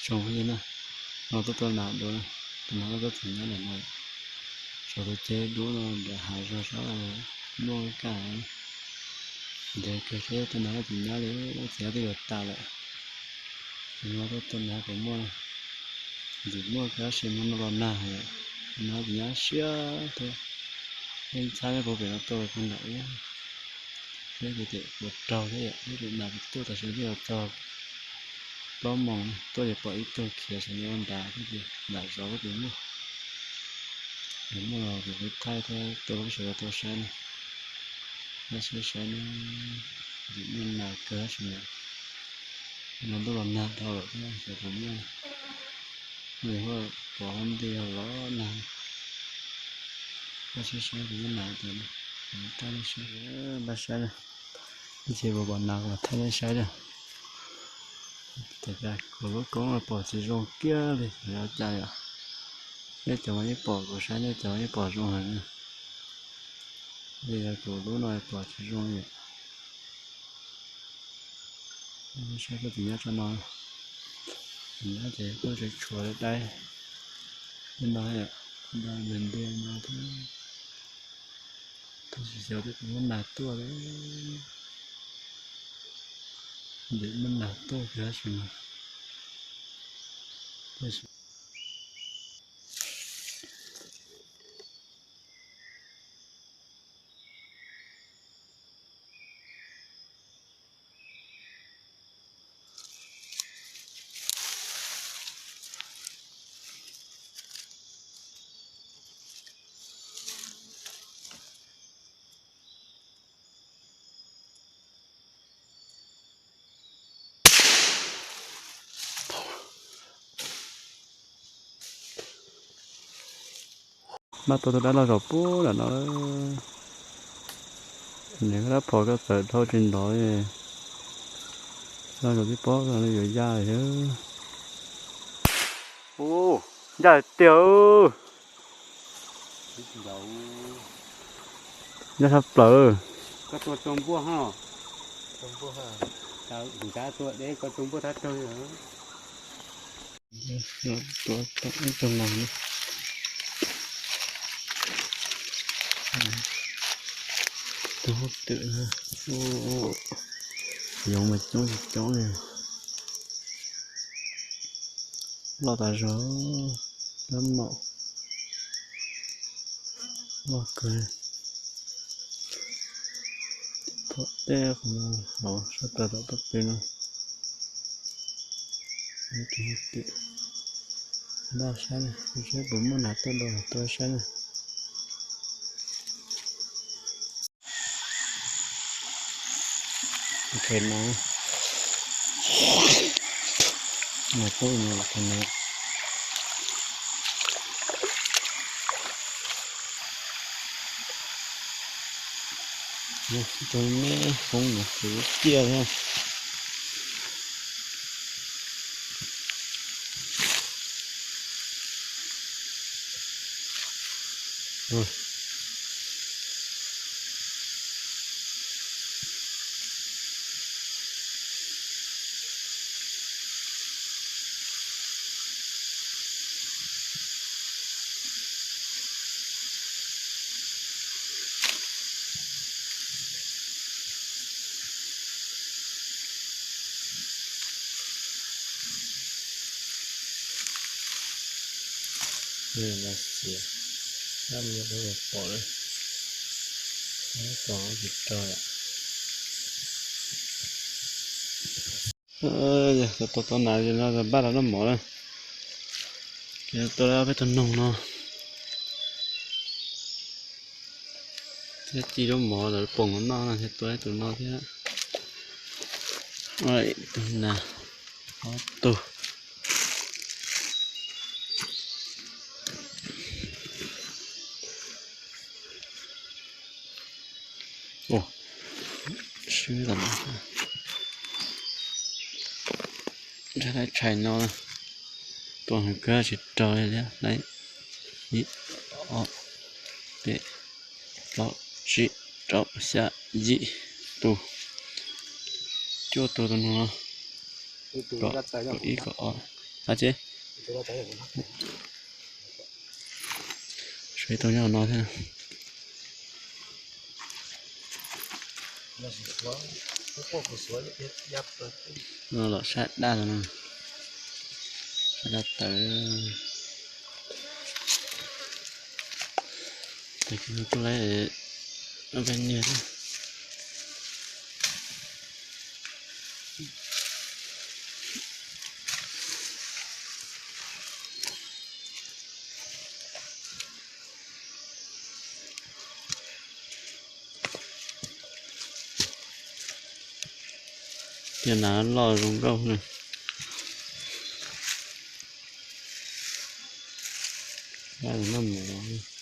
Tsoom phooj ywg na, no tuaj tua nas dua, tus nas tuaj txog nyob ntawm no, saum tus ceg dub no ntawm hav zoov sab muaj kaj, ntev kawg thiab tus nas tsis nyab li, txiv twb yuav tas lawm. Tus no tuaj tua nas puas muaj, ntxim muaj tab sis mas no los nag, nas tsis nyab siab thiab. Yeej ntxhab nyob puag pem no tuaj los puag nram ub, nyob ces kuv raug thiab yom, ib tus nas kuv tuaj tam sim twb yuav txog plaub moos, tuaj ces pom ib tug khiav saum no ua nrad, nram zov kuj ces muaj. Nws muaj los kuv thaij thiab tua peb sawv daws tau saib na, nej saib saib na, ntxim muaj nas kawg tab sis mas no ntuj los nag dhau lawm thiab, xyov puas muaj, nws huaj pov hauv nti los nag. Koj saib saib kuv lub nas tas, kuv thaij nej saib, npaj saib na, ib chim kuv pom nas kuv thaij nej saib na. Tes tas kuv lub koob pom tsis zoo kiag li, xyov cas yom. Nej cov mas yeej pom, kuv saib nej cov yeej pom zoo heev na. Li yog kuv lub no pom tsis zoo yom. Saib koj tsis nyob tso no, tsis nyob ces koj tseem tshuav daim, daim no yom, daim ntiag no thiab. Tab sis xyov twb muab nas tuaj li, ntxim muab nas tuaj kiag tab sis mas, tab sis Maj tua tus dab loj zaum pub nram no. Nws dab phom koj txawm dhau tsis nrov, loj zaum tib pob yuav yaj lawm. Ub, yaj tiag. Yaj tshaj plaws. Koj tua tau npuaj ho. Kuv tab tua deb koj tua npuaj tab tug. Tua tau ib tug nas na. Tus twm na. Yoov mas coob tsis coob li. Loj tas zog, dab maum loj kawg. Tom tej qhov no, hauv sab plaws tom pob tw no. Tus twm, npaj saib na, saib puas muaj nas tuaj dua tua saib na. Ok no, nas tuaj no, ok no. Tus me foob no kuv tiaj thiab. Xiav, dab liab pom lawm, tab tom tsis raug yom. Yog tua tau nas no npaj rau noj mov na. Ces tua peb tug noog no thiab ci lub mov lawv pom noj no thiab tua tus no thiab. Tus nas ob tug. Ua, swb los, tshais no tua heev kawg tsis raug li thiab. Ib, ob, peb, plaub, tsib, rau, xya, yim tus, cuaj tus tus no, kom ib kom ob. Ab tsi, suav ib tug nyob no thiab. No los sab dab no, sab dab tawv. Tag kis no tuaj laib peb niag. Tiag nas loj zoo nkauj na. Noj mus.